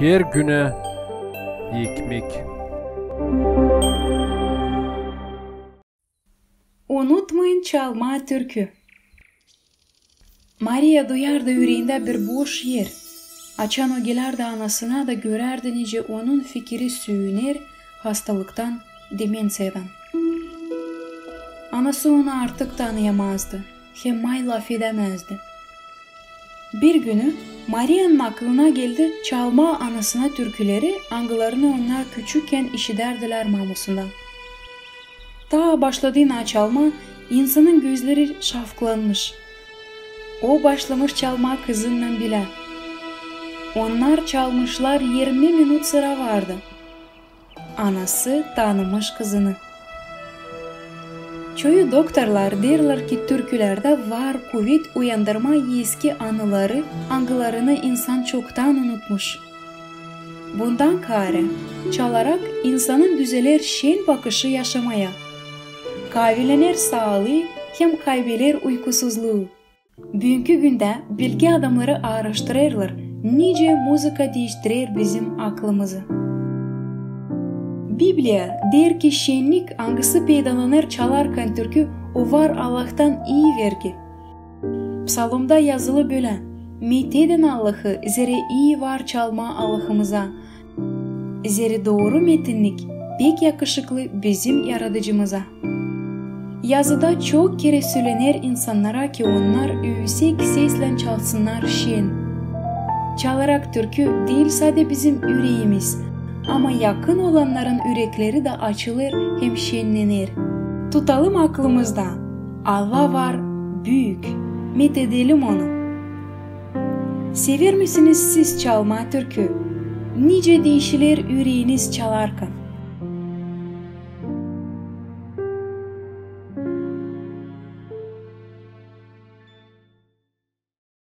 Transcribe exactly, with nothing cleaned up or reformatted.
Her günä ekmek. Unutmayın çalmaa türkü. Mariya duyardı üreendä bir boş er, açan o gelärdi anasına da görärdi, nicä onun fikiri süüner hastalıktan, demenţiyadan. Anası onu artık tanıyamazdı hem may lafedämäzdi. Bir günü Mariyanın aklına geldi çalmaa anasına türküleri, angılarını onnar küçükkän işidärdilär mamusundan. Taa başladıynan çalmaa, insanın gözleri şafklanmış. O başlamış çalmaa kızınnan bilä. Onnar çalmışlar, irmi minut sıra vardı. Anası tanımış kızını. Çoyu doktorlar deerlär, ki türkülerdä var kuvet uyandırmaa eski anıları, angılarını insan çoktan unutmuş. Bundan kaarä, çalarak, insanın düzeler şen bakışı yaşamaya, kaavilener saalıı hem kaybeler uykusuzluu. Büünkü gündä bilgi adamnarı aaraştırêrlar, nicä muzıka diiştirer bizim aklımızı. Bibliya deer, ki şennik, angısı peydalanêr çalarkan türkü, o var Allahtan ii vergi. Psalomda yazılı bölä: "Metedin Allahı, zerä ii var çalmaa Allahımıza, zerä dooru metinnik pek yakışıklı bizim Yaradıcımıza." Yazıda çok kerä sölener insannara, ki onnar üüsek seslän çalsınnar şen. Çalarak türkü diil sade bizim üreemiz, ama yakın olannarın ürekleri dä açılêr hem şennener. Tutalım aklımızda: Allah var büük, metedelim Onu. Sever misiniz siz çalmaa türkü? Nicä diişiler üreeniz çalarkan?